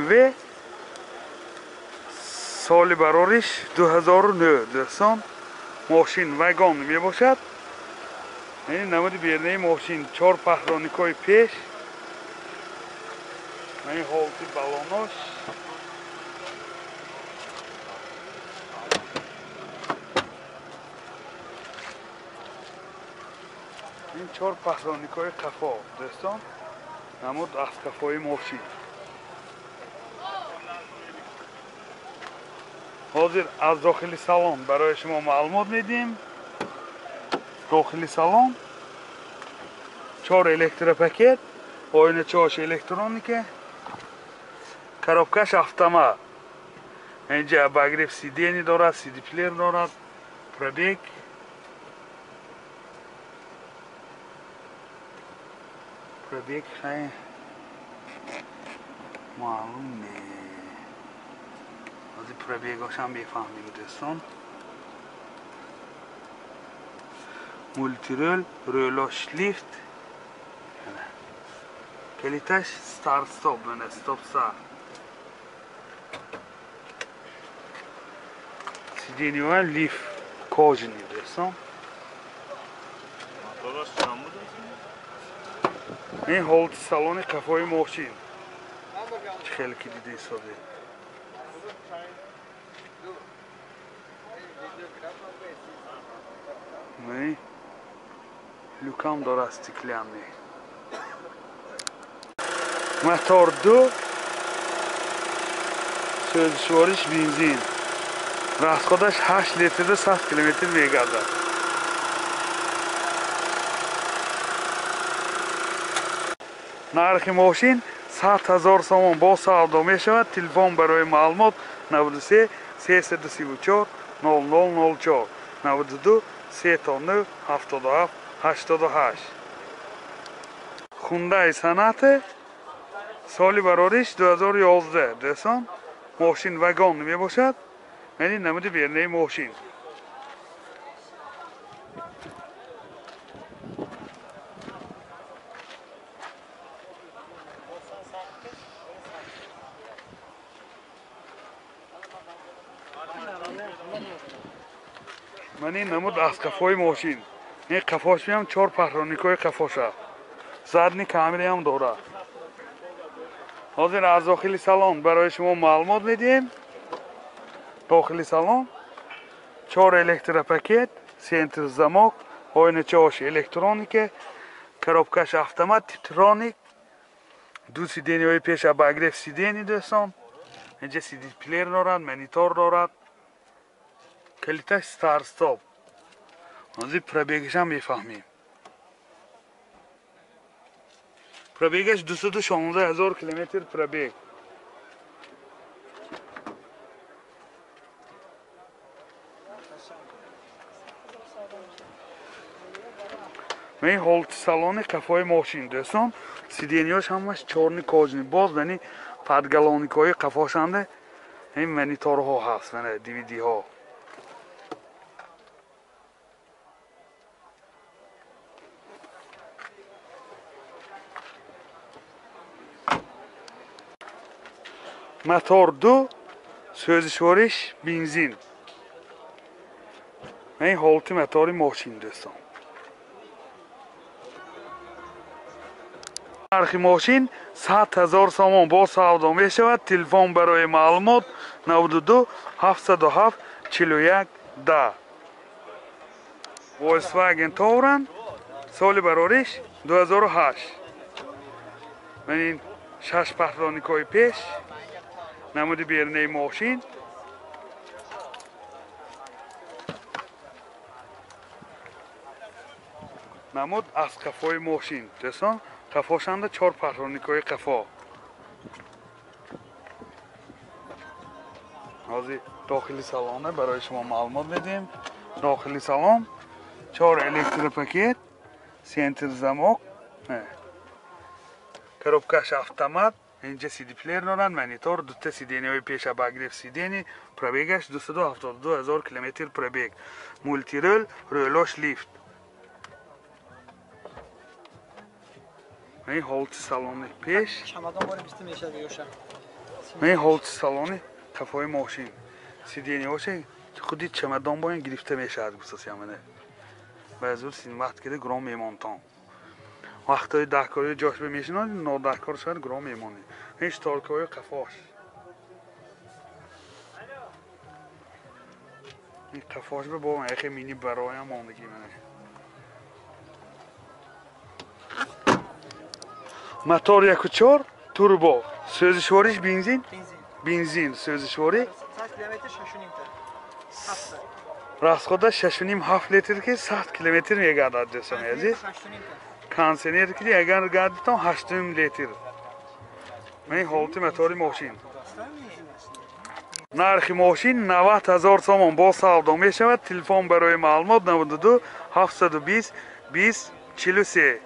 BMW соли барориш 2009 дӯстон. Мошин вагон мебошад. Ин намуди бернаи мошин, чор паҳроникҳои пеш, ин ҳолати балонош. Ин чор паҳроникҳои қафо дӯстон, намуд аз қафои мошин. Ҳозир аз дохили салон барои шумо маълумот медиҳем. Дохили салон чор электропакет, оиначаҳош электроника, коробкаш автомат. Инҷа обогрев сидений дорад, сидиплеер дорад, пробег. Пробег хай маълум не. Ҳозир пробегошам бефаҳмем дӯстон. Мультирол, рӯлош лифт. Калиташ старт стоп, мана стоп старт. Сиденья лифт кожаный дӯстон. Ин ҳолати салони қафои мошин. Чӣ хеле ки дида истодед. Люкам дорад стеклянный. Мотор 2, сӯзишвориш бензин. Расходаш 8 литрда 100 километр мегардад. Нархи мошин 100 000 сомон бо савдо мешавад. Телефон барои маълумот 93 334 0004 92 39 77 88. Hyundai Sonata соли барориш 2011 дӯстон. Мошин вагон мебошад. Яъне намуди бернаи мошин. Ман ин намуд аз қафои мошин. Ин қафош меам чор паҳроникҳои қафоша. Задни камераам дорад. Ҳозир аз дохили салон барои шумо маълумот медиҳем. Дохили салон чор электропакет, центр замок, оиначаҳош электроника, коробкаш автомат, типтроник, ду сиденьяҳои пеш обогрев сидений дӯстон. Инҷа сидиплеер дорад, монитор дорад. Калиташ старт стоп. Ҳозир пробегашам мефаҳмем. Пробегаш 216 000 километр пробег. Ин ҳолати салони қафои мошин дӯстон. Сиденьяш ҳамаш чорни кожаный. Боз мани подголовникҳои қафошанда ин мониторҳо ҳаст, мана DVD-ҳо. Мотор 2, сӯзишвориш бензин. Ин ҳолати мотори мошин дӯстон. Нархи мошин 100 000 сомон бо савдо мешавад. Телефон барои маълумот 92 707 41 10. Volkswagen Touran соли барориш 2008. Ман ин шаш паҳроникҳои пеш, намуди бернаи мошин. Намуд аз қафои мошин дӯстон. Қафошанда чор паҳроникҳои қафо. Ҳозир дохили салона барои шумо маълумот медиҳем. Дохили салон чор электропакет, центр замок, коробкаш автомат, инҷа сидиплеер дорад, монитор, дута сиденьяҳои пеш обогрев сидений, пробегаш 272 000 километр пробег, мультирол, рӯлош лифт. Ин ҳолати салони пеш. Чамадон бори бисту мешад ёша. Ин ҳолати салони қафои мошин. Сиденьяҳоше худи чамадон бо ин гирифта мешавад гуфтасиямане. Ба зур вақт кида гурон мемонтон. Вақтҳои даҳкории ҷош бемешинонед, нодаҳкор шояд гурон мемонед. Ин шторкаҳои қафош. Ин қафош бо яхе мини бароям мондагӣ мане. Мотор 1.4 турбо. Сӯзишвориш бензин? Бензин сӯзишворӣ. 100 километр 6.5 та. Расхода 6.5-7 литр ки 100 километр мегардад дӯстони азиз. Кондиционер ки агар гардитон 8.5 литр. Ман ҳолати мотори мошин. Нархи мошин 90 000 сомон бо савдо мешавад. Телефон барои маълумот 92 720 20 43.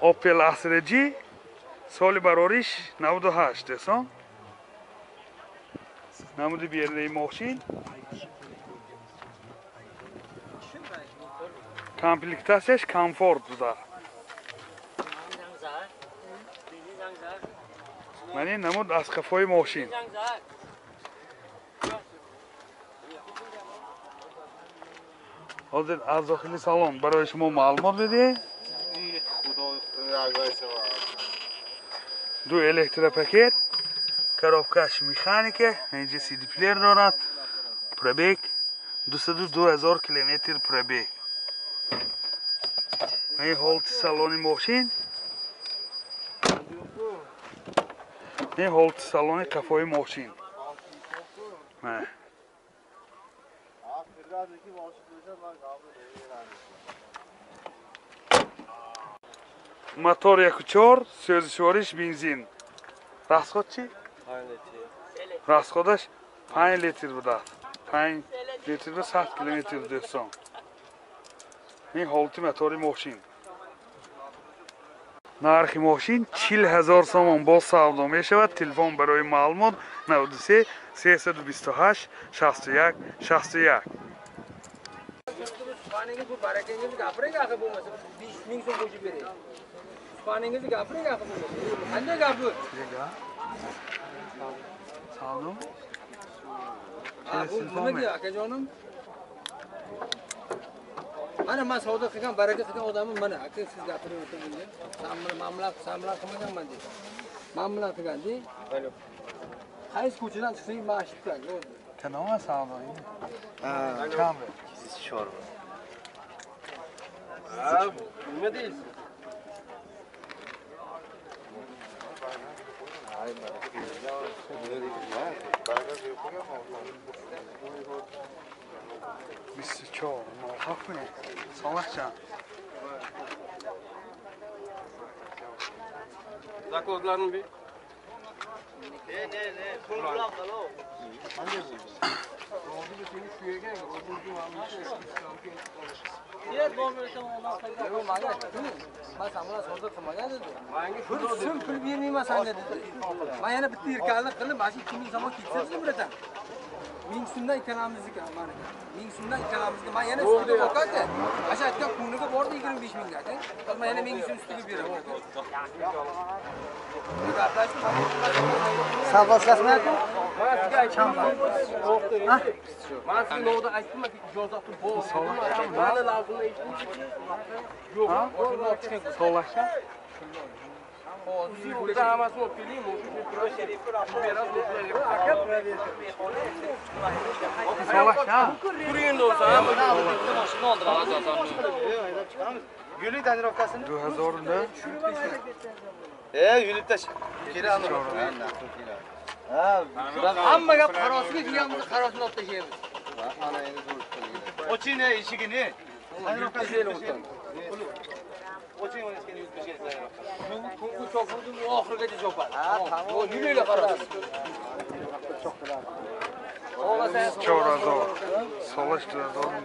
Opel Astra G соли барориш 98 дӯстон. Намуди берунаи мошин. Комплектатсияш комфорт буда. Ман ин намуд аз қафои мошин. Ҳозир аз дохили салон барои шумо маълумот медиҳем. Ду электропакет, коробкаш механика, инҷа CD плеер дорад, пробег 202 000 километр пробег. Ин ҳолати салони мошин. Ин ҳолати салони қафои мошин. Мотор 1.4, сӯзишвориш бензин. Расход чӣ? Расходаш 5 литр будааст. 5 литр ба 100 километр дӯстон. Ин ҳолати мотори мошин. Нархи мошин 40 000 сомон бо савдо мешавад. Телефон барои маълумот 93 328 61 61. Bu barakangizni gapiring axir bo'lmasa 5000 so'm qo'shib bering. Suxaningizni gapiring axir bo'lmasa. Qanday gap bu? Savdo? Bu nima deyapti akajonim? Mana men savdo qilgan, baraka qilgan odamim mana. Aka siz gapiring o'ting bunga. Samla qilmaganman deydi. Mamla qilgan dey. Qaysi ko'chadan chiqsangiz mana shu turadi. Kanoma savdo. Ha, kamri. 4. Nima deysiz? Бист чор ноҳафт ме? Солаш чанд? Zakladlarni bir. Ne. Pul bilan qalo. Bir so'm pul bermayman sanga dedi. Men yana bitta erkaklik qilib, mana shu 2000 so'm ketsa dedim biradan. 1000 so'mdan ikkalamizniki maniki. 1000 so'mdan ikkalamizga men yana ustiga boqadi. Mana shu aytgan kuniga bordi 25 mingga aka. Men yana 1000 so'm ustiga beraman. Savdoslasmi aka? Men sizga aytdim. Men sizga novda aytdim, ijozatni bor. Mani lafzini eshitdingizmi? Yo'q, Solashsa? Burada hammasini olib keling, o'sha Aka, Solashsa? Turing endi o'zi, hamma Yuli tonirovkasini 2000 da yulib tash. Kerak. Ha, hamma gap qarosiga kelganmiz, qarosini olib tashlaymiz. Ana endi zo'r. Oching eshigini. Oching eshigini yutib tashlaysiz. Tungi chopuvdim, oxirigacha chopadi. Ha, tamom. Yulinglar qarosiga. 4000. Solash 2000.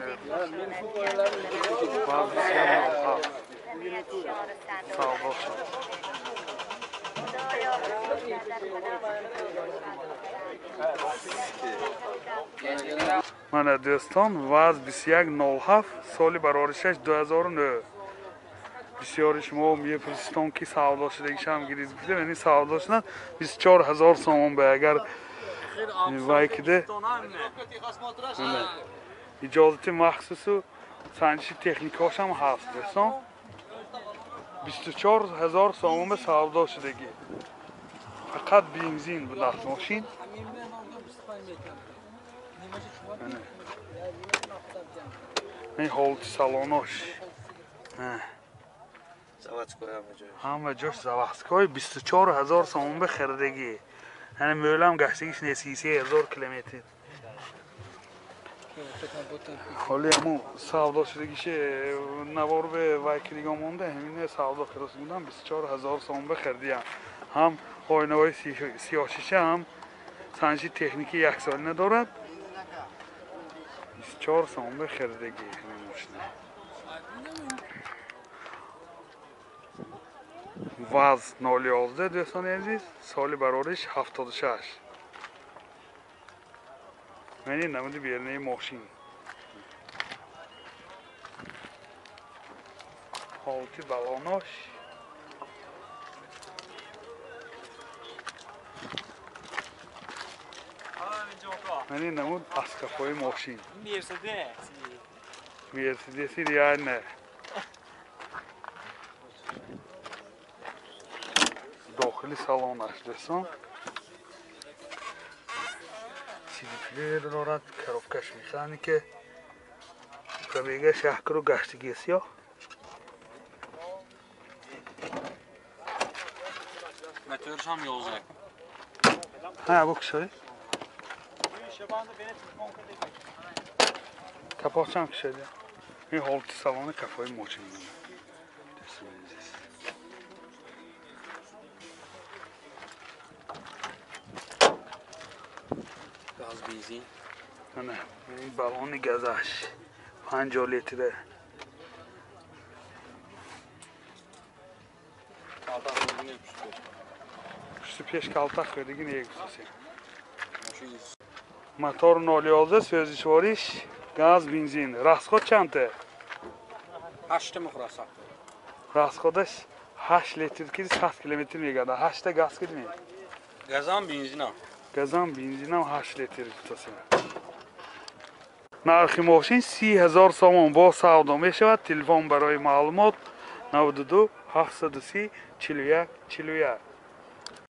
Savdo. Mana do'ston, Vaz 2107 соли бароришаш 2009. Бисёри шумо мепурсистон ки савдо шудагишам гирид гуфтем, яъне савдо шудан 24000 сомон ба агар вай киде иҷозати махсусу санҷиши техникаошам ҳаст дӯстон. 24000 сомон ба савдо шудагӣ. Фақат бензин будаст мошин. Ин ҳолати салонош. Ҳама ҷош заводской 24000 сомон ба харидагӣ. Яъне мӯлам гаштагиш не 33000 километр. Ҳоли ҳамун савдо шудагише навор ба вай кидига монда, ҳамине савдо кардос будам 24000 сомон ба харидиям. Ҳам оинаҳои сиёҳшиша, ҳам санҷиши техникӣ яксолина дорад. 24 сомон ба харидагӣ ҳамин мошина. ВАЗ 011 дӯстони азиз, соли барориш 76. Мани намуди бернаи мошин. Ҳолати балонош. Мани намуд аз қафои мошин. Мерседеси реально. Дохили салонаш дӯстон. CD-плеер дорад, коробкаш механике. Пробега шаҳкру гаштагӣ сиёҳ. Моторш ҳам 11. Ҳа, бу кишои. Капоқчам кишои. Ин ҳолати салони қафои мошин. Газ бензин. Ана, ин баллони газаш 50 литре. Пушти пеш калта хӯрдагӣ негуфтаси. Мотор 011 сӯзишвориш газ бензин. Расход чандта? 8 мухраса. Расходаш 8 литр ки 100 километр мегардад. 8та газ кидми? Газам бензинам. Газам бензинам 8 литр гуфтаси. Нархи мошин 30000 сомон бо савдо мешавад. Телефон барои маълумот 92 730 41 41.